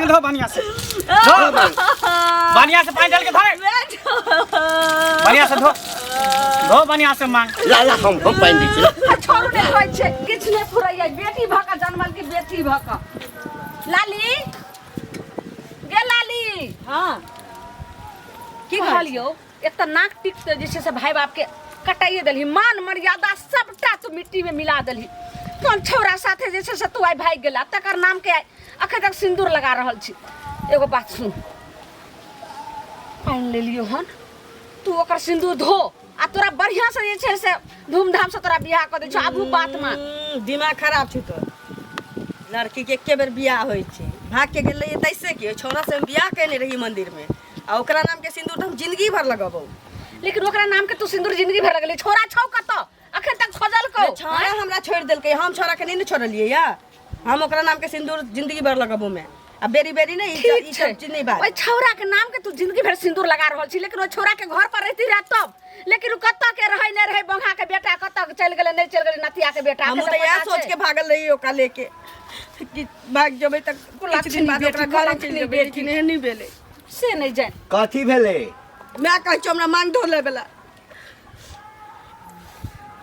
मांग धो बढ़िया से, धो बढ़िया से, पानी डाल के धो बढ़िया से, धो धो बढ़िया से मांग। ला ला, हम पानि दै छी, ला। आ छोड़ू, नहि होइ छै, किछु नहि फुरैया। बेटी भऽ कऽ जनमल कि बेटी भऽ कऽ। लाली गे, लाली। हाँ। की कहलियौ? एक तऽ नाक टिक तऽ जे छै से भाय बाप के कटाइए देलही, मान मर्यादा सबटा तू मिट्टी में मिला देलही। कोन छौड़ा साथे जे छै से तू आइ भागि गेला, तकर नाम के आइ अखन तक सिन्दूर लगा रहल छी। एगो बात सुन, पानि लेलियौ हन, तू ओकर सिन्दूर धो आ तोरा बढ़िया से जे छै से धूमधाम से तोरा बियाह कऽ दै छौ। आबू, बात मान। दिमाग खराब छै तोर। लड़की के एके बेर बियाह होइ छै। भाग के गेल रहियै तैसे की? ओहि छौड़ा से हम बियाह केने रहियै मंदिर में, आ ओकरा नाम के सिंदूर तऽ हम जिंदगी भर लगबौ। लेकिन ओकरा नाम के तू सिन्दूर जिंदगी भर लगली, छोरा छौ कतऽ? अखन तक खोजल को? छौड़ा हमरा छोड़ि देलकै, हम छौड़ा के नहीं ने छोड़लियै या। हम ओकरा नाम के सिंदूर जिंदगी भर लगबो में, आ बेरी बेरी नहीं। ठीक ई छै। सब चीज नहीं बात। ओहि छौड़ा के नाम के तू जिंदगी भर सिंदूर लगा रहल छी, लेकिन ओहि छौड़ा के घर पर रहती रह तब, लेकिन उ कतऽ के रहै नहि रहै, बंघा के बेटा कतऽ के चलि गेलै नहि चलि गेलै, नतिया के बेटा हम के तऽ इएह पता सोच छै। के भागल रही ओकरा लेके कि भाग जेबै तऽ किछु दिन बाद कुलक्षणी ओकरा घरे बेटी, चलि जेबै, बेटी। लेकिन एहन नहि भेलै। से नहि जानि। कथी भेलै? माय कहै छौ हमरा मांग धो लेबे ला।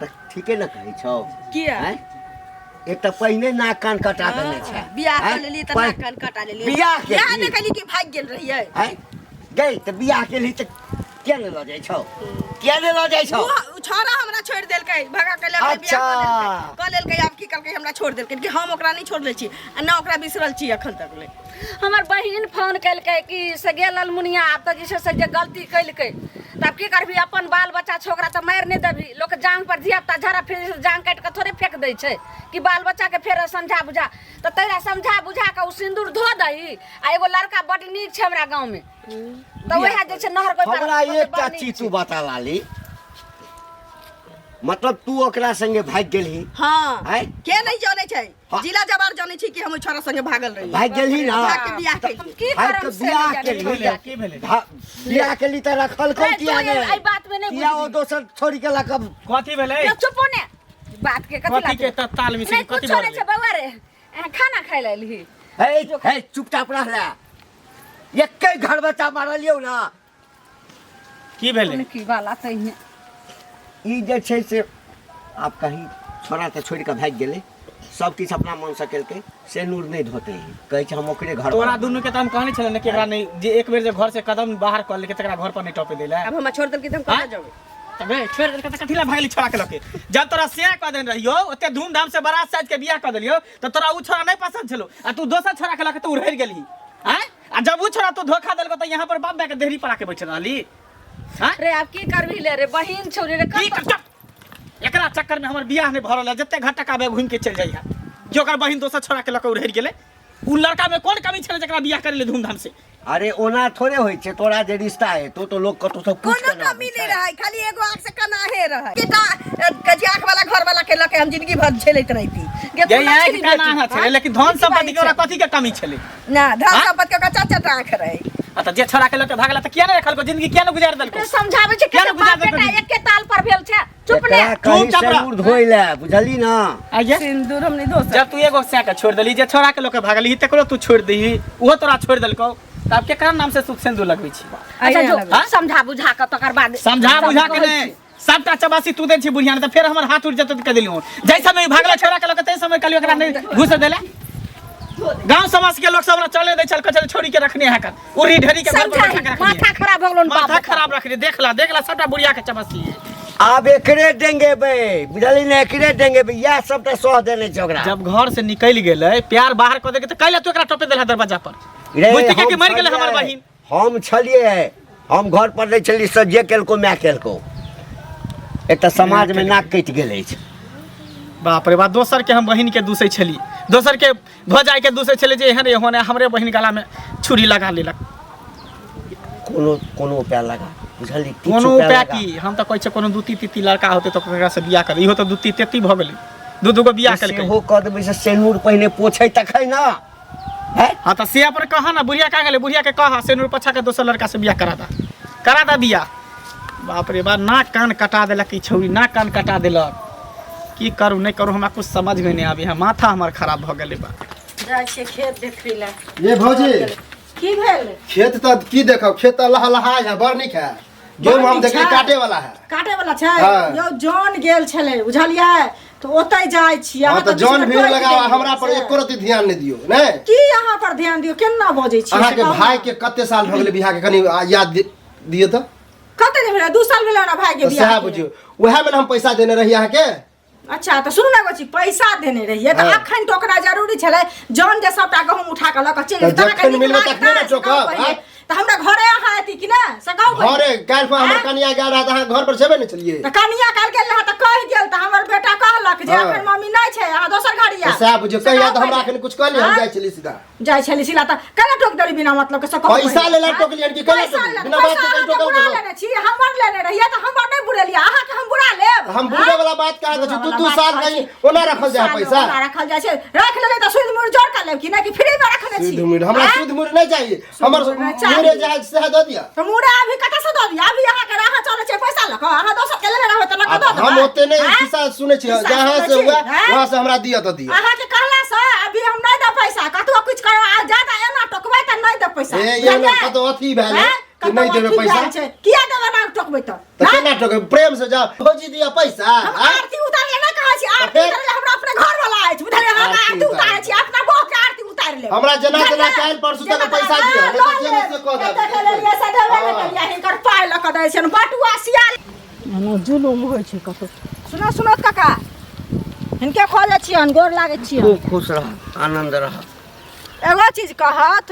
तऽ ठीके ने कहै छौ। किया? आँय? एक तऽ पहिने नाक कान कटा देने छै। बियाह आँय? कर लेली तऽ नाक कान कटा लेली। बियाह बियाह केलही? नहि कहली कि भागि गेल रहियै। आँय? गई तऽ बियाह केलही तऽ किया ने लऽ जाइ छौ? किया ने लऽ जाइ छौ? ओ छौड़ा हमरा छोड़ि देलकै, भगा के लऽ के बियाह कऽ लेलकै, कऽ लेलकै। आब की करकै? हमरा छोड़ि देलकै कि हम ओकरा नहि छोड़ले छी आ न ओकरा बिसरल छी एखन तक ले। हमर बहिन फोन केलकै कि से गेल ललमुनिया। आब तऽ जे छै से जे गलती केलकै तऽ आब की करबही? अपन बाल बच्चा छै, ओकरा तऽ मारि नहि देबही। लोक जांग पर धिया पुता झड़ा फेर जांग काटि कऽ थोड़े फेक दै छै कि बाल बच्चाके फेर समझा बुझा तऽ तैला समझा बुझा कऽ ओ सिन्दूर धो दही। आ एगो लड़का बड्ड नीक छै हमरा गाँवमे, तऽ वएह जे छै नहर के ओहि पार हमरा ओते एकटा बड़ नीक चीज छै। तू बता लाली, मतलब तू ओकरा संगे भागि गेलही? हाँ। आँय? के नहीं जानै छै? हाँ। जिला जवार जानै छै कि हम ओहि छोरा संगे भागल रही। भागि गेलही ना? भाग के बियाह केलियै। की भागि करब के से बियाह नहि जानै केलही? छी। की भेलै? बियाह केलही तऽ रखल रे, किया तू ने? एहि बात में नहि किया ओ बुझबही। दोसर छोड़ी के लऽ कऽ कथी भेलै? यौ, चुपो ने बात के कथी कथी के लाते? ताल मिश्री नहि कथी कुछो भऽ नहि छै गेलै? बौआ रे, खाना खाइ लए एलही? हे हे, चुपचाप रहला, एके घर बच्चा मारलियौ ना। की भेलै? की वाला तहिने ई जे छै से आब कहीं छोड़ा तऽ छोड़ि कऽ भागि गेलै, सब किछु अपना मनसँ केलकै, से नूर नहि धोतै, कहै छै हम ओकरे घर। तोरा दुनू के तऽ हम कहने छलै ने कि एकरा नहि, जे एक बेर जे घर से कदम बाहर कऽ लेलकै तकरा घर पर नहि टपे दै लए। आब हमरा छोड़ि देलकै तऽ हम कतऽ आँय? जेबै? तबे छोड़ि देलकै तऽ कथी लए भागली छोड़ा के लऽके? जब तोरा से कऽ देने रहियो, ओते धूमधाम से बारात साज के बियाह कऽ देलियो, तऽ तोरा उ छोड़ा नहि पसंद छलो आ तू दोसर छोड़ा के लऽके तू उड़हरि गेलही? आँय? आ जब उ छोड़ा तू धोखा देलको तऽ यहाँ पर बाप माय के देहरी पर आके बैठल रहली? आँय? रे, आब की करबही ले रे, बहिन छौ रे रे। की कतऽ कर चुप। एकरा चक्कर में हमर बियाह नहीं भऽ रहल है। जते घटक आबे घूम के चलि जाइए कि ओकर बहिन दोसर छोड़ा के लऽ कऽ उड़हरि गेलै। उ लड़का में कोन कमी छलै जकरा बियाह करै ले धूमधाम से? अरे, ओना थोड़े होइ छै। तोरा जे रिश्ता हेतौ तऽ लोक कतौ से पूछि कोनो कऽ ने कमी आबै नहीं छै। रहै, खाली एगो आँख से कनाहे रहै। बेटा कजी आँख वाला घर वाला के लके हम जिंदगी भर झेलैत रहिती। गे, तू ये आँखि लक्ष्मी का बेटी, ना छलै, हाँ? लेकिन धन की संपत्ति के बाजै ओकरा छै? कथी के कमी छलै? ना धन हाँ? संपत्ति के ओकरा चार चार आँख रहै। आ तऽ जे छोड़ा के लऽ के भागला तऽ किया नहि रखलको? जिंदगी किया नहि गुजारि देलको? रे, समझाबै छै किया के ने बुझा बाप देलको बेटा जिंदगी? एके ताल पर भेल छै, चुप ने। एकरा कहीं चुपचाप रह। सिन्दूर धोइ लए, बुझली ना? आइये सिंदूर हम नहीं धो जब तू एगो सै के छोड़ देली, जे छोड़ा के लऽ के भागली तकरो तू छोड़ दही, ओहो तोरा छोड़ देलको, तऽ आब केकरा नाम से सुख सिन्दूर लगबै छी? अच्छा जो। हाँ? समझा बुझा के तकर बाद। समझा बुझा के कहै नहि छी। सबटा चबासी तू दै छी बुढ़िया ने, तऽ फेर हमर हाथ उठि जेतौ। तऽ कहि देलियौ, जाहि समय भागला छोड़ा के लऽ के, ताहि समय कहलियौ एकरा नहि घुस देले। गांव समाज के लोग सब हमरा चले दै छल, कहै छल छोड़ी के रखने है कर उड़ी ढेरी के घर पर समझाही, बैठा के रखने माथा है। खराब हो गेलो माथा बाप। खराब रखने, देख ला देख ला, सबटा बुढ़िया के चबासी है। आब एकरे देंगे बे, बुझली ने? एकरे देंगे बे, इएह सबटा सह देने छै ओकरा। जब घर से निकलि गेलै, प्यार बाहर कऽ देलकै, तऽ कैला तू एकरा टोपे देलहा दरवाजा पर? रे, बुझती के हम कि मरि गेलै हमर छलियै, बहिन। हम छलियै, हम घर पर नहि छलियै, से जे केलको माय केलको। एक तऽ समाज मे नाक कटि गेल अछि। बाप रे बाप, दोसर के हम बहिन के दूसै छली, दोसर के भौजाई के दूसै छली जे एहन एहन है, हमरे बहिन गला में छुरी लगा लेलक। कोनो कोनो उपाय लगा, बुझली? किछु कोनो उपाय लगा। की? हम तऽ कहै छियै कोनो दूती तीती लड़का होतै तऽ ओकरा से बियाह कर। इहो तऽ दूती तेती भऽ गेलै, दू दूगो बियाह केलकै। सेहो कऽ देबै से सेनूर पहिने पोछै तखन ने हैं? हाँ तऽ से पर कह ना, बुढ़िया कहाँ गेलै? बुढ़िया के कह सेनूर पोछा के दोसर लड़का से बियाह करा दा, करा दा बियाह। बाप रे बाप, नाक कान कटा देलक ई छौरी, नाक कान कटा देलक। की करू नहि करू, हमरा कुछ समझ में नहि आबै है, माथा हमर खराब भऽ गेलै बा। जाइ छियै खेत देखै लए। ये भौजी। की भेल? खेत तऽ की देखब, खेत तऽ लहलहा है, बड़ नीक है। गेहूं हम नीक देखली छै। काटे वाला है। काटे वाला छै? हाँ। यौ जन गेल छलै बुझलियै, तऽ ओतै जाइ छी। हाँ अहाँ तऽ तऽ जन बीचमे भीड़ टोकि लगाओ, देलियै हमरा पर से। एको रत्ती ध्यान नहि दियौ नहि। की अहाँ पर ध्यान दियौ? केना बजै छी? अहाँके भाई के कते साल भऽ गेलै बियाह के, कनि याद दियौ तऽ। कते दिन भेलै? 2 साल भेलै हमरा भाई के तऽ बियाह सएह के। बुझियौ, उएह मे ने हम पैसा देने रही अहाँके। अच्छा तऽ सुनू ने एगो चीज, पैसा देने रहियै तऽ हाँ। अखन टोकना जरूरी छलै? जन जे सबटा गहूम उठा कऽ लऽ कऽ चलि तऽ गेल, तऽ अहाँके जखन नीक मिलबै लागतै? तखने ने से कहू टोकब, पहिले। आँय? तऽ हमरा घरे अहाँ एती कि ने से कहू पहिले। घरे काल्हि खुना हमर आँय? कनिया गेल रहए तऽ अहाँ घर पर छेबे नहि छलियै। तऽ कनिया काल्हि गेल रहए तऽ कहि गेल, तऽ हमर बेटा कहलक जे हाँ। अखन मम्मी नहि छै, अहाँ दोसर घर तऽ आयब। सएह बुझियौ, से कहिया कहू तऽ हमरा पहिले। अखन किछु कहलियै, हम आँय? जाइ छलियै सीधा। जाइ छली सिला तऽ केना टोक देली बिना मतलब के, से कहू पैसा पहिले। लेला आँय? टोकलियनि कि केना पैसा टोकली? लेला- बिना बात के पैसा कहीं अहाँके टोकल बुरा गेलौ? लेने छी, हमर लेने रहियै तऽ हमर नहि बुरेलियै, अहाँके हम बुरा लेब? हम बुरे वाला बात कहाँ कहै छी? दू दू साल कहीं ओना रखल जाइ है पैसा? ओना रखल जाइ छै, रख लेबै तऽ सुद मुड़ जोड़ कर लेब कि नहि, कि फ्री मे रखने छी? शुद्ध मुड़ हमरा आँय? शुद्ध मुड़ नहि चाहिए, हमर मुड़ नहि चाही। मुड़े जे है सएह दऽ दिअ। तऽ मुड़ा अभी कतऽ से दऽ दिअ? अभी अहाँके राह चलै छै पैसा लऽ कऽ, अहाँ दोसर के लेने रहबै तऽ लऽ कऽ आब दऽ देबै? हम ओते नहि आँय? खिस्सा सुनै छी, खिस्सा जहाँ सुनै से छी, हुए आँय? वहाँ से हमरा दिअ तऽ दिअ। अहाँके कहला से अभी हम नहि देब पैसा, कतबो कुछ करो आ ज्यादा एना टोकबै तऽ नहि देब पैसा। ए ये बुझलियै? कतौ अथी भेल आँय? कि नहि कतौ देबै अथी पैसा? भेल छै। किया देबै एना टोकबै तऽ? तऽ आँय? केना टोकबै? प्रेम से जाओ भौजी, दिअ पैसा। हम आँय? आरती उतारै लए नहि कहै छी, आरती फेर? उतारै लए हमरा अपने घर वाला अछि, बुझलियै? हम आरती आरती उतारै उतारै छी, अपना बहू के आरती उतारि लेब। हमरा जेना जेना बुझलियै? काल्हि परसू तक जेना पैसा तेना, दिअ, हाँ, नहि तऽ लऽ जे नहि से लेब। कऽ देब। एतेक लेलियै से देबे नहि हाँ। केलियै, हिनकर पाइ लऽ कऽ दै छियनि बटुआ सियाल। एना जुलुम होइ छै कतौ। सुनो सुनो काका, हिनके खोजै छियनि, गोर लागै छियनि। खूब खुश रह, आनंद रह। एगो चीज कहत,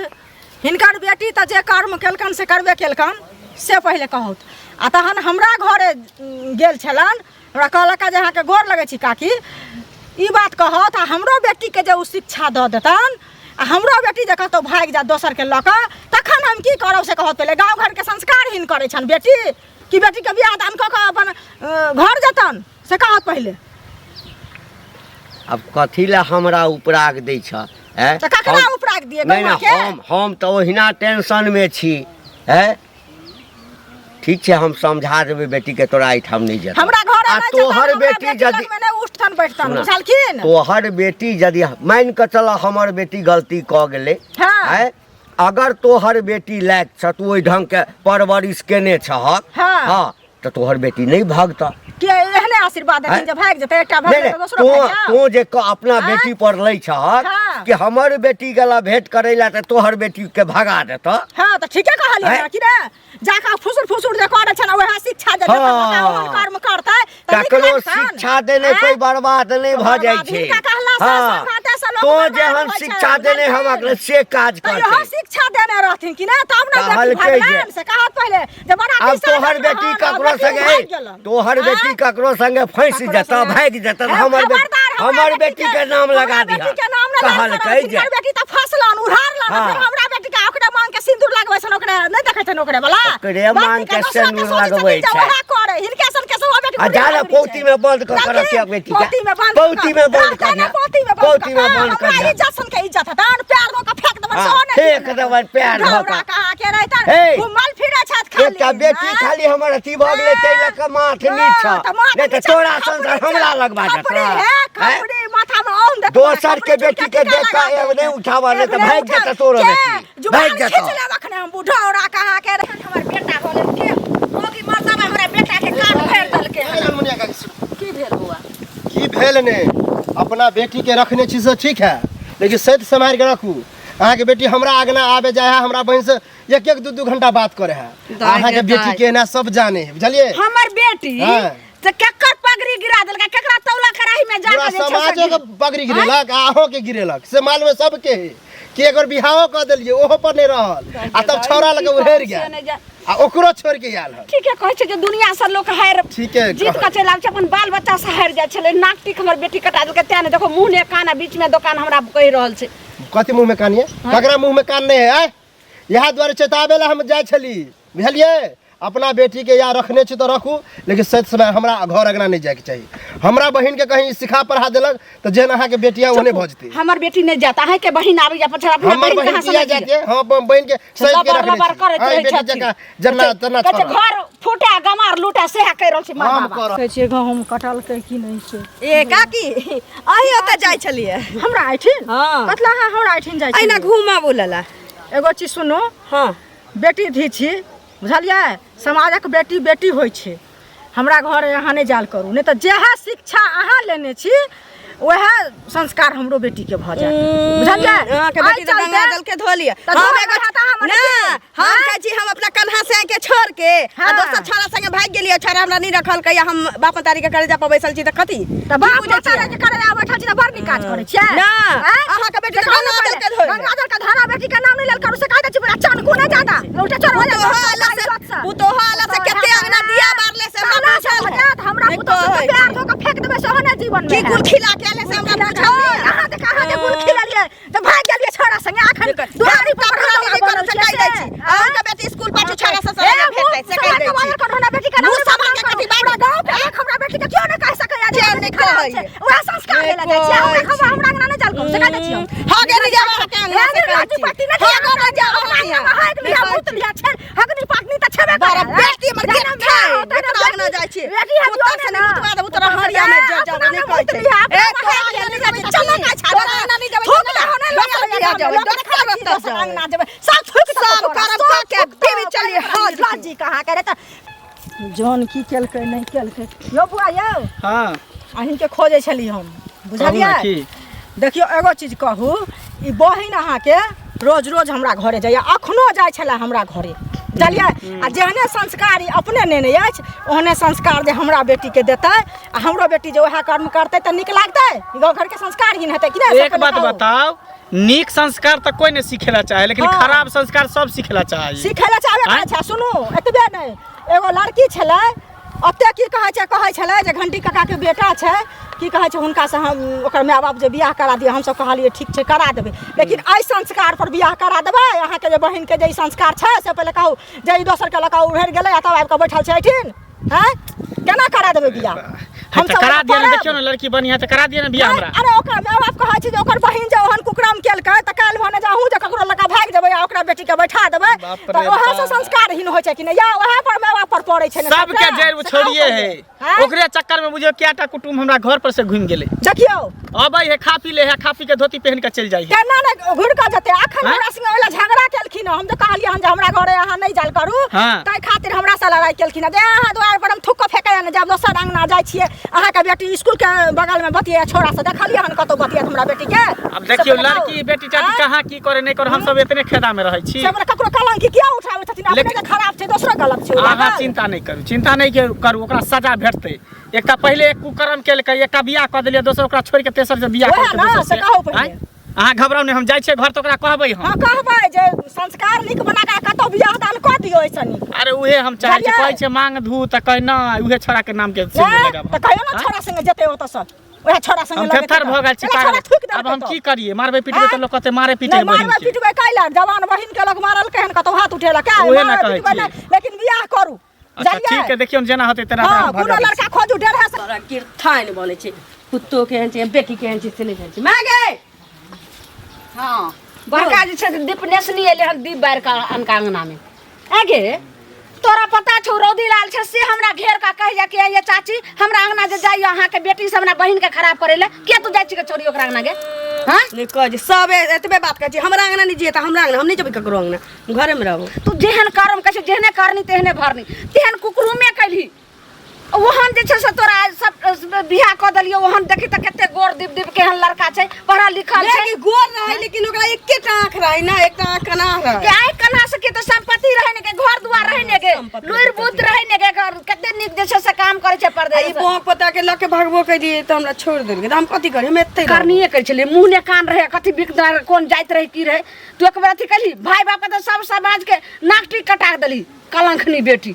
हिनकर बेटी तऽ जे कर्म केलकनि से करबे केलकनि, से पहिले कहत, आ तहन हमरा घरे गेल छलनि, हमरा कहलक जे अहाँके गोर लगै छी काकी, ई बात कहत, आ हमरो बेटीके जे ओ शिक्षा दऽ देतनि आ हमरो बेटी जे कतहु भागि जायत दोसरके लऽ कऽ, तखन हम की करब से कहत पहिले। गाँव घरके संस्कारहीन करै छनि बेटी, कि बेटीके बियाह दान कऽ कऽ अपन घर जेतनि, से कहत पहिले। आब कथी लए हमरा उपराग दै छ? हैं? तऽ ककरा उपराग दियै? नहि गौआके? हम तऽ ओहिना टेंशनमे छी। हैं, ठीक छै, हम समझा देबै बेटीके, तोरा एहिठाम नहि जेतौ। हमरा घर आ नहि तोहर बेटी यदि नहि उठतन बैठतन, सुना। बुझलखिन? तोहर बेटी यदि मानि कऽ चल हमर बेटी गलती कऽ गेलै, हाँ। आँय, अगर तोहर बेटी लायक छ, तू ओहि ढंगके परवरिश केने छहक, हाँ। हाँ, तऽ तोहर बेटी नहि भगतऽ। के एहने आशीर्वाद देथिन आँय? जे भागि जेतै? एकटा भागि नहि जेतै नहि दोसरो तों भागि जाउ। तों जे अपना आँय? बेटी पर लै छहक हाँ। कि हमर बेटी गेला भेंट करै लए तऽ तोहर बेटी के भगा देतऽ। हाँ तऽ ठीके कहलियै आँय? ने कि ने, जाकऽ फुसुर फुसुर जे करै छै ने, वएह शिक्षा जे देतै, हाँ। ओकरा ओहन कर्म करतै तऽ नीक ककरो लगतनि। शिक्षा देने आँय? कोई बर्बाद नहि भऽ जाइ बर्बाद छै। हिनका कहला से हाँ संघाते से लोक तो बर्बाद जेहन होइ छै, शिक्षा देने बुझलखिन? हम से काज तऽ इहो करतै। शिक्षा देने रहथिन कि ने, तब ने बेटी कहलकै जे- भगवान से कहत पहिले जे बड़ा आब किसान तोहर रहन, बेटी आ ककरो बेटी संगे भागि गेलन। तोहर बेटी आँय? ककरो संगे फंसि ककरो जेतऽ, संगे- भागि जेतऽ, हे, हमर बेटी खबरदार, हमरा हमर बेटी के नाम हमरा लगा बेटी दिहऽ। के नाम नहि लगा कहलकै दिहऽ। जे हिनकर बेटी तऽ फसलन उड़ारलन, हाँ। फेर हमरा बेटी के ओकरे मांग के सिंदूर लगबै छन, ओकरे नहि देखै छन ओकरे वाला। ओकरे मांग के बाप के दोसरा सिंदूर सोचै छथिन लगबै जे छै। ओएह करे, हिनके सन के सब बेटी आ जा ने बुढ़ी पौती में बंद कऽ के रखिए बेटी के। पौती में बंद पौती में बंद कर कर दिया। पौती में बंद पौती में बंद कर हमरा दिया। इज्जत सन के इज्जत हतन, पैर धो के फेंक देबन, हाँ, सेहो नहि फेंक देबन। देबन पैर धो दौड़ा के। कहाँ के रहितन, हे। घुमल फिरै छथि खाली। एकटा बेटी हाँ? खाली हमर अथी भऽ गेलै ताहि लऽ कऽ माथ नीच छह, तऽ माथ नहि तऽ नीचा तोरा खपड़ी संसार छै। हमरा लगबा खपड़ी देतऽ। है, हैं? खपड़ी माथा में औन देतौ, दोसर के खपड़ी बेटी के चुटका देख लगा कऽ एब देतौ। नहि उठाबऽ, नहि तऽ एब नहि भागि उठाबऽ। जेतऽ तोरो के? बेटी, जुबान भागि जेतऽ। खींच लेब अखने हम, बुढ़ौरा कहाँ के रहन। हमर बेटा भऽ गेल के मोगी मर्दबा हमरा बेटा के कान भरि देलकै हन। ललमुनिया काकी, की भेल बौआ? की भेल ने, अपना बेटी के रखने छी से ठीक है, लेकिन सैत सम्हारि के रखू। अहाँके बेटी हमरा आगना आबे जाय है, हमरा बहिन से एक एक दू दू घंटा बात करे है। दाइ अहाँके गे बेटी दाइ। के एना सब जाने है, बुझलियै? हमर बेटी हाँ। तऽ केकर पगड़ी गिरा देलकै, केकरा तौला कड़ाही में जा पूरा के जे छै से समाजो के पगड़ी गिरेलक आ अहों के गिरेलक, से मालूम है सबके है कि एकर बियाहो कऽ देलियै ओहो पर नहि रहल, आ तब छौड़ा लगे उधेर गेल आ ओकरो छोड़ के आयल हन। ठीके कहै छै जे दुनिया से लोक हारि ठीके जीत कहै। के चलि आबै छै, अपन बाल बच्चा से हारि जाइ छलै। नाक टीक हमर बेटी कटा देलकै, तें ने देखो मुँह ने कान आ बीच में दोकान हमरा कहि रहल छै। कथी मुँह में कान ये? ककरा मुँह में कान नहीं है? आँय? इएह दुआरे चेताबै लए हम जाइ छली, बुझलियै? अपना बेटीके या रखने छी तऽ रखू, लेकिन सच समय हमरा घर अङ्गना नहि जायके चाही। हमरा बहिनके कहीं सिखा पढ़ा देलक तऽ जेहन अहाँके बेटी है ओहने भऽ जेतै। हमर बेटी नहि जायत, अहाँके बहिन आबैया पछड़ा, अपना हमर बहिन बहिन कहाँ किया समझ जायत? हम अपन बहिनके सैत के लबर रखने लबर छी। करैत अहीं रहै बेटी छथिन। जकाँ जन्ना तना कहै छै छोड़ा। घर फूटा गमार लूटा सएह कहि रहल छी माँ हम बाबा। करब। कहै छियै गहूँम कटलकै कि नहि से। ए काकी, अहीं ओतऽ जाइ छलियै? हमरा एहिठिन? हँ। कतला अहाँ हमरा एहिठिन जाइ अहिना छलियै? घूमऽ बोलला। एगो चीज सुनू। हँ। बेटी धी छी, बुझलियै? समाजक बेटी बेटी होइ छै। हमरा घर अहाँ नहि जायल करू, नहि तऽ जएह शिक्षा अहाँ लेने छी वएह संस्कार हमरो बेटीके भऽ जायत, बुझलियै? अहाँके बेटी एहि तऽ चलते- गंगा जल के धो लिअ। तऽ हम धोअल एगो रहत अहाँ मने ना, की? हम आँय? कहै छी हम अपना कन्हा से के छोड़ के आ हाँ। दोसर छोरा संगे भागि गेलियै, छोरा हमरा नहि रखलकै, आ हम बाप मतारी के करेजा पर बैसल छी तऽ कथी? तऽ बाप की बुझै माता छियै? के करे आ बैठल छी तऽ बड़ नीक काज करै छियै। ना, आँय? अहाँके बेटी तऽ से कहू ने गंगा जल पहिले, के धोइ। गंगा जल के धारा बेटी के नाम नहि लेल करू, से कहि दै छी, पूरा चान कोने जादा उल्टा चोर हो जाए। पुतोह अलग से, पुतोह अलग से कते अंगना दिया बारले से हमरा ताला से पूछल भऽ है। जायत, हमरा नहि पुतोह से कहै प्यार छी। धो के फेंक देबै सेहो नहि जीवन में की हैत। गुल खिला के आले से हमरा पूछल है। अहाँ देख, अहाँ जे गुल खिललियै तऽ भागि गेलियै छोड़ा संगे, अखन दुआरी पर कपड़ा हमरा नहीं बनल करू से छियै कहि दै से। छी। अहाँके बेटी स्कूल पाछू छोड़ा से ए, सड़क मुँह भेटतै से कहि समार दै के छी। वायर करू ना बेटी के नाम मुँह नहि समार के बदनाम कथी करू। बाजू? पूरा गाँव के लोक हमरा बेटी के केओ नहि कहि सकैया जे केओ हमरा नहि खराब कहैया। छै। उएह संस्कार नहि देला जाइ छै। हमरा कहै खबर हमरा अंगना नहि जाल करू से कहि दै छी हम। हँ गे नहि जाब अहाँके अंगना से ए, कहै राजू छी। पाटी नहि हँ जाब गे नहि जाब अपना अहाँके अंगना मे हगि लिअ, नहि कहै मूत छी। लिअ, छेल, हगनी पाटनी तऽ छेबे बड़ा करे। बेटी हमर जेना गेट माय छै, होतै ने जकरा अंगना जाइ छी। बेटी है कुत्ता जोने से ना। नहि मुतवा देबौ तोरा हरिया मे जर जाबे नहि कहै मुत छै। लिअ, अपना ए, मे तोरा हगि अंगना लिअ, नहि जाइ छी, चल चल ना, ना, तोरा अंगना नहि जेबै, थूक चल ना। दहो ने, दोसर लोक बियाह जेबै, लोक दोसर देखै छी, रस्ता दोसर जेबै। अंगना जेबै। सब थूक दहो सब तोरा, करम सब कऽ के थूक दहो, पीबी चलियै, हाथ लाजी कहाँ करे तऽ जौन की केलकै नहि केलकै। यौ बुआ यौ। हाँ। अहीँके खोजै छली हम, कहू बुझलियै? ने की? देखियौ एगो चीज कहू, ई बहिन अहाँके रोज रोज हमरा घरे जाइए, अखनो जाइ छलै हमरा घरे, बुझलियै? आ जेहने संस्कार ई अपने नेने अछि ओहने संस्कार जे हमरा बेटीके देतै आ हमरो बेटी जे वएह कर्म करतै तऽ नीक लागतै? गाँव घरके संस्कार ही हेतै कि नहि? एक बात बताउ, नीक संस्कार तऽ कोई नहीं सीखेला चाहे, लेकिन हाँ। खराब संस्कार सब सीखेला चाहे। सीखै लए चाहबे करै आँय? छै। सुनू, एतबे नहि, एगो लड़की छलै ओते की कहै छै, कहै छलै जे घंटी काकाके बेटा छै, की कहै छै, हुनकासँ हम ओकर माय बाप जे बियाह करा दिअ। हमसब कहलियै ठीक छै करा देबै, लेकिन एहि संस्कार पर बियाह करा देबै? अहाँके जे बहिनके जे ई संस्कार छै से पहिले कहू, जे ई दोसरके लऽ कऽ उभरि गेलै आ तब आबि कऽ बैठल छै एहिठिन, आँय, केना करा देबै बियाह? हम हमसब करा दिया ने। करब। देखियौ ने लड़की बढ़िया तऽ करा दिया ने बियाह हमरा। अरे ओकर माय बाप कहै छै जे ओकर बहिन जे ओहन कुकरम केलकै तऽ काल्हि भने जे अहूँ जे ककरो लऽ कऽ भागि जेबै आ ओकरा बेटीके बैठा देबै बाप तऽ रे ओएह से बाप। संस्कारहीन होइ छै कि नहि? या ओएह पर माय बाप पर पड़ै छै ने सबके सबटा? जड़ि से कहू छोड़िए पहिले। है। आँय? ओकरे चक्कर में बुझियौ कएटा कुटुम्ब हमरा घर पर से घुमि गेलै। देखियौ अबै है, खा पी ले है, खा पी के धोती पहन के चलि जाइ है। केना ने घुरि कऽ जेतै? अखन आँय? हमरा संगे ओहिला झगड़ा केलखिन हँ। हम तऽ कहलियै हन जे हमरा घरे अहाँ नहि जायल करू, हाँ। ताहि खातिर हमरा से लड़ाइ केलखिन हँ जे अहाँ दुआरि पर हम थूक कऽ फेकै ने जायब, दोसर अंगना जाइ छियै, अहाँके बेटी स्कूल के बगल में बतिया छोरा से, देखलियै हन कतौ बतियात हमरा बेटी के? अब देखियौ से बताउ। लड़की बेटी चाटी आँय? कहाँ की करे नहि करे, हम सब एतने खेदा में रहै छी। से हमरा ककरो कलंक किया उठाबै छथिन? अपने लेकिन- जे खराब छै दोसरो गलत छै ओ अहाँ लागल। चिंता नहि करू, चिंता नहि करू, ओकरा सजा भेटतै। एकटा पहिले एक कुकर्म केलकै, एकटा बियाह कऽ देलियै, दोसर ओकरा छोड़ि के तेसर से बियाह वएह केलकै ने, दोसर से से। कहू पहिले। आँय? अहाँ घबराउ नहि, हम जाइ छियै घर तऽ ओकरा कहबै हम। हँ कहबै जे संस्कार नीक बना कऽ कतौ बियाह दान कऽ दियौ एहिसँ नीक। अरे उहे हम चाहै छियै। बुझलियै? कहै छियै मांग धू तऽ कहै नहि, उहे छोड़ा के नाम के सिंदूर नहि, लगाब। तऽ कहियौ ने आँय? छोड़ा संगे जेतै ओतऽ ओएह छोड़ा संगे हम लगेतै थेथर तऽ। भऽ गेल छी एना छोड़ा पागल। थूकि देलकै अब हम तऽ। की करियै? मारबै पिटबै तऽ आँय? लोक कहतै मारे पीटे नहि बहिन मारबै के। पिटबै कैला? जवान बहिन के लोक मारलकै हन कतौ हाथ उठेलक? उहे ने मारबै कहै पिटबै छियै। नहि, लेकिन बियाह करू। अच्छा जाइए? ठीक है, देखियौ जेना होतै तेना हँ ओकरा हम कोनो भगा दै लड़का खोजू डेढ़ा से। तोरा गिरथाइन बनै छै, पुतो केहन छै, बेटी केहन छै से नहि जानै छै। माय गे। हँ बड़का जे छै से दीप नेसनी एलै हन दीप बारि कऽ अनका अङ्गनामे। आगे तोरा पता छौ रौदी लाल छै से हमरा घेर कऽ कहैया कि ये चाची हमरा अङ्गना जे जाइए अहाँके बेटी से हमरा बहिनके खराब करै लए, किया तू जाइ छी के छोड़ी ओकरा अङ्गना गे? हँ नहि कहै छै सब एतबे बात कहै छै, हमरा अङ्गना नहि जइए तऽ हमरा अङ्गना हम नहि जेबै ककरो अङ्गना, हम घरेमे रहबो। तू जेहन कर्म कहै छै जेहने करनी तेहने भरनी, तेहन कुकरूमे कैलही। ओहन जे छै से तोरा सब बियाह कऽ देलियौ, ओहन देखी तऽ कते गोर दीप दीप केहन लड़का छै, पढ़ल लिखल छै। लेकिन गोर रहै, लेकिन ओकरा एकेटा आँख रहै ना, एकटा आँख कना रहै। के आँखि कना से के तऽ संपत्ति रहै ने के, घर दुआर रहै ने के, संपत्ति लुरि बुद्धि रहै ने के, घर कते नीक जे छै से काम करै छै आ ई परदेश। बौआ पोता के लऽ के भगबो केलियै तऽ हमरा छोड़ि देलकै, तऽ हम कथी करी? हम एतै रहबै। करनिये करै छलियै, मुँह ने कान रहै, कथी बिकदार कोन जाइत रहै की रहै, तू एक बेर अथी कैलही? भाय बाप के तऽ सब समाज के नाक टीक कटा देलही कलंखनी बेटी।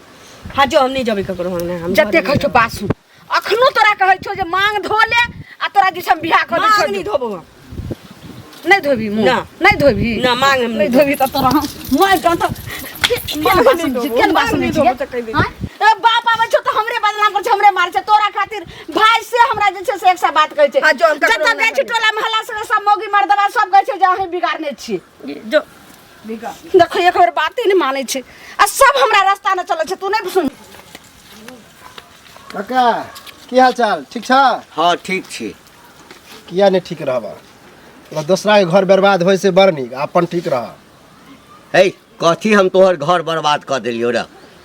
हाँ जो हम नहीं जबे ककरो अंगना, हम जते घरे कहै छौ बासु, अखनो तोरा कहै छौ जे मांग धो ले आ तोरा जे हम बियाह कऽ मांग नहीं धोबो हम। नहीं धोबी मुँह? ना। नहीं धोबी? ना, मांग हम नहीं धोबी तऽ तोरा हम मारि डाँटब। केना बात सुनै छी? केना बात सुनै छी? आँय? ए, बाप आबै छौ तऽ हमरे बदनाम करै छै, हमरे मारै छै। तोरा खातिर भाई से हमरा जे छै से एक सए बात कहै छै। हाँ, जो हम ककरो जतऽ ना जाइ छी टोला मोहल्ला से सब मौगी मर्दबा सब कहै छै जे अहीं बिगाड़ने छी। जो देखो एक बेर बाते नहि मानै छै आ सब हमरा रास्ता नहि चलै छै। तू नहि सुन। काका की हाल चाल ठीक छ? हँ ठीक छी। किया नहीं ठीक रहबा? तोरा दोसरा के घर बर्बाद होय से बड़ नीक अपन ठीक रह। हे कथी हम तोहर घर बर्बाद कऽ देलियौ रे?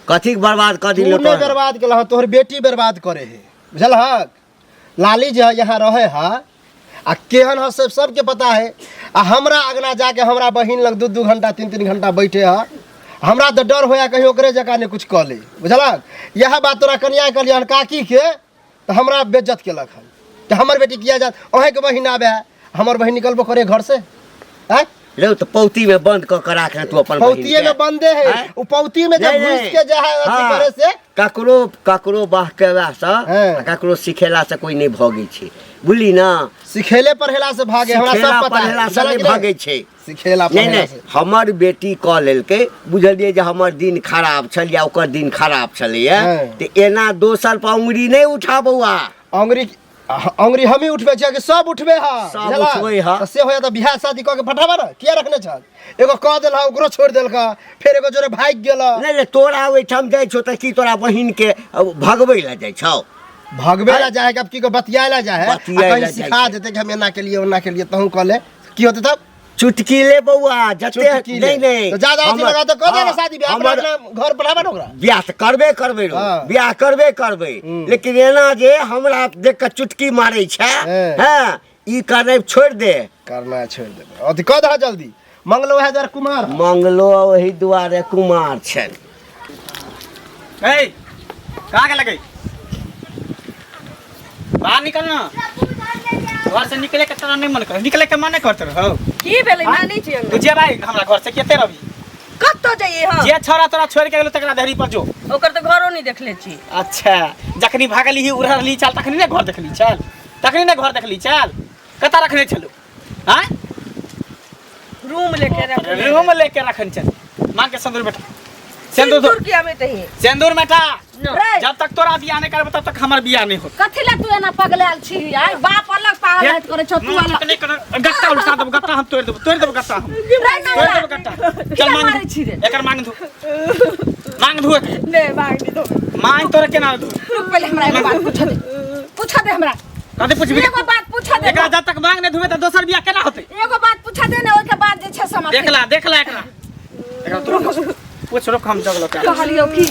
कथी के बर्बाद कऽ तू देलियौ नहीं तोहर? बर्बाद केलह, तोहर बेटी बर्बाद करे है बुझलहक। लाली जे है यहाँ रहे है आ केहन है सब सबके पता है। आ हमरा अगना जाके हमरा बहिन लग 2-2 घंटा 3-3 घंटा बैठे है। हमरा तऽ डर होया कहीं ओकरे जकाँ नहीं कुछ कऽ ले बुझलक। इएह बात तोरा कनिया कहलियै हन काकी के तऽ हमरा बेज्जत केलक हन तऽ हमर बेटी किया जात अहेँके बहिन आबे है, हमर बहिन निकलबो करे घर से। आँय? रौ तऽ पौती में बंद कऽ के राखने तू अपन बहिन पौतीये के। में बंदे है। आँय? उ पौती में जब नहीं, घुस नहीं। के जा है अथी हाँ। करे से ककरो ककरो बहकेला से हाँ। आ ककरो सिखेला से कोई नहीं भगै छै बुझली ना। सिखेले पढ़ेला से भागे हमरा सिखेला सब पता है। पढ़ेला से बुझलक नहीं कि नहीं? भागै छै। सिखेला नहीं पढ़ेला नहीं से। हमर बेटी कऽ लेलकै बुझलियै जे हमर दिन खराब छल या ओकर दिन खराब छलैया हाँ। तऽ एना दोसर पर उंगरी नहि उठा बौआ। अंगुरी अंगुरी हमही उठबै छियै कि सब उठबै हा? सब बुझलक? उठबै हा। तऽ से होया तऽ बियाह शादी कऽ के पठाबऽ ने, किया रखने छल? एगो कऽ देलह ओकरो छोड़ि देलक, फेर एगो जोरे भागि गेल। नहीं नहीं तोरा ओहिठाम जाइ छौ तऽ की तोरा बहिन के भगबै लए जाइ छौ? भगबै लए जाइ है कि अब की को बतियाए लए जाइ है? बतियाए आ कहीं लए जाइ सिखा छै। देतै कि हम एना के लिए ओना के लिए तहूँ कऽ ले की होतै तब? चुटकी ले बौआ जते चुटकी ले। नहीं नहीं तो ज्यादा अथी हमर- लगा तो कऽ दे ना हाँ, शादी बियाह, हमर अपना अपना घर पठाबऽ ने ओकरा। बियाह तऽ करबे करबै रौ, हाँ। बियाह करबे करबै, लेकिन एना जे हमरा देख कऽ चुटकी मारै छै हाँ। हँ ई करनाइ छोड़ि दे। करना छोड़ि देबै अथी कऽ दह जल्दी। मंगलो वएह दुआरे कुमार है। मंगलो ओहि दुआरे कुमार छनि। ए कहाँ के लगे? बाहर निकल ना, घर से निकले के तोरा नहीं मन कर, निकले के मन नहीं करते रहो। की भेलै? मानै छी तू जेबै हमरा घर से केते रहबी? कतऽ जइयै हम? जे छोरा तोरा छोड़ के गेलो तकरा देहरी पर जो। ओकर तऽ घरो नहि देखले छी। अच्छा जखनी भागली ही उड़ली चल तखनी ने घर देखली चल, तखनी ने घर देखली चल। कतऽ रखने छलू? आँय? रूम लेके रखने। रूम लेके रखने चल। मांग के सिंदूर बेटा, सिंदूर दो। सिंदूर किया में तही? सिंदूर बेटा। रे। जब तक तोरा बियाह नहीं करबे तब तक हमर बियाह नहीं होत। कथी ला तू एना पगलायल छी? आय बाप अलग पागल हैत करै छौ, तू अलग। नहीं कर, गट्टा उल्टा देब, गट्टा हम तोड़ देब, तोड़ देब गट्टा हम। रे ना, तोड़ देब गट्टा। चल किया मांग मारै छी रे? एकर मांग धो, मांग धो। ले मांग दो। मांग तोरा केना धो? रुक पहिले हमरा एगो बात पूछ दे, पूछ दे हमरा। कथी पूछबी? एगो बात पूछ दे। एकरा जब तक मांग नहीं धोबे त दोसर बियाह केना होतै? एगो बात पूछ दे ने, ओइके बाद जे छै समझ। देखला देखला एकरा, एकरा तू पूछ रोक हम जगलो क्या कहलियौ की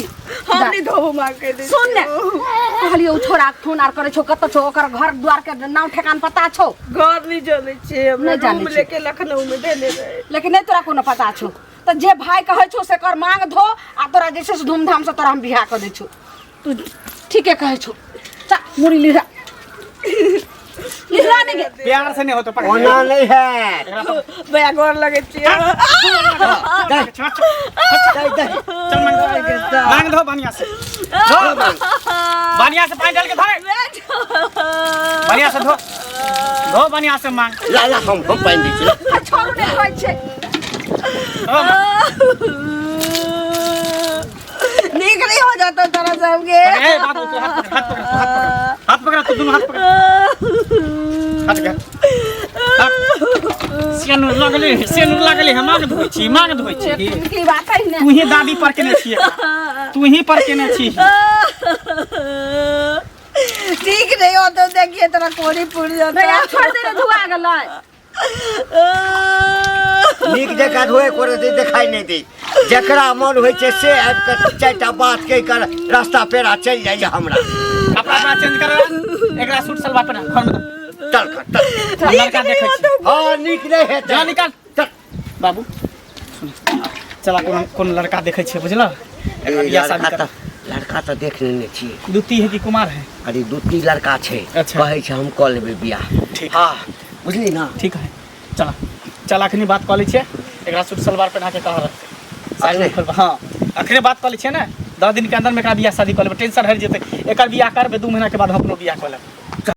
हम नहीं धोबो मांग के दे। सुन ने, कहलियौ छोरा फोन आर करै छौ, कतऽ छौ? ओकर घर द्वार के नाम ठेकान पता छौ? घर नहीं जानै छियै हमरा, नहि जानै रूम छियै। लेके लखनऊ में देने रहे। लेकिन नहीं तोरा कोनो पता छौ तऽ जे भाई कहै छौ से कर मांग धो आ तोरा जे छै से धूमधाम से तोरा हम बियाह कऽ दै छौ। तू ठीके कहै छौ। चा मुड़ी लिहरा लिहरा नहीं गे। प्यार से नहीं होतो पकड़। ओना नहीं है। भैया गोर लगै छियै। दे, दे। चल मांग मांग धो बढ़िया से, धो बढ़िया से, पानी डाल के धरे बढ़िया से धो, धो बढ़िया से मांग। ला ला हम पानि दै छी। आ छोड़ू नहीं होइ छै। धो मांग। नीक नहीं हो जाता तोरा सबके। ए बाबू तू हाथ पकड़, हाथ पकड़, हाथ पकड़, हाथ पकड़, तू दोनों हाथ पकड़, हाथ पकड़। सेनुर लगले, सेनुर लगले हम मांग धोइ छी, मांग धोइ छी। की बात है ने? तू ही दादी पर केने छी, तू ही पर केने छी। ठीक नहीं होता देखिए तोरा कोड़ी पुड़ जाता। भैया छोड़ दे रे, धुआ गेलै। नीक जकाँ धोए करे दे, देखाइ नहि दै। जकरा मन होइ छै से आबि कऽ चारिटा बात कहि कऽ रास्ता पेड़ा चलि जाइए। हमरा कपड़ा उपड़ा चेंज कर, एकरा सूट सलवार पहिना घर में दे। चल कर चल। लड़का देखै छी। हँ नीक नहि हेतै। जा निकाल चल बाबू। सुन चला कोन कोन लड़का देखै छियै बुझल? एकरा बियाह शादी लड़का कर। तऽ लड़का तऽ देख लेने छियै। द्वितीय है कि कुमार है? अरे 2-3 लड़का छै। अच्छा। कहै छै हम कऽ लेबै बियाह। ठीक। हँ बुझली ना? ठीक है चला चल अखनी बात कऽ लै छियै। एकरा सूट सलवार पहिना के कहाँ रखतै? अखने? हँ अखने बात कऽ लै छियै ने, 10 दिन के अंदर में एकरा बियाह शादी कऽ लेबै, टेंशन हटि जेतै। एकर बियाह करबै 2 महीना के बाद हम अपनो बियाह कऽ लेबै।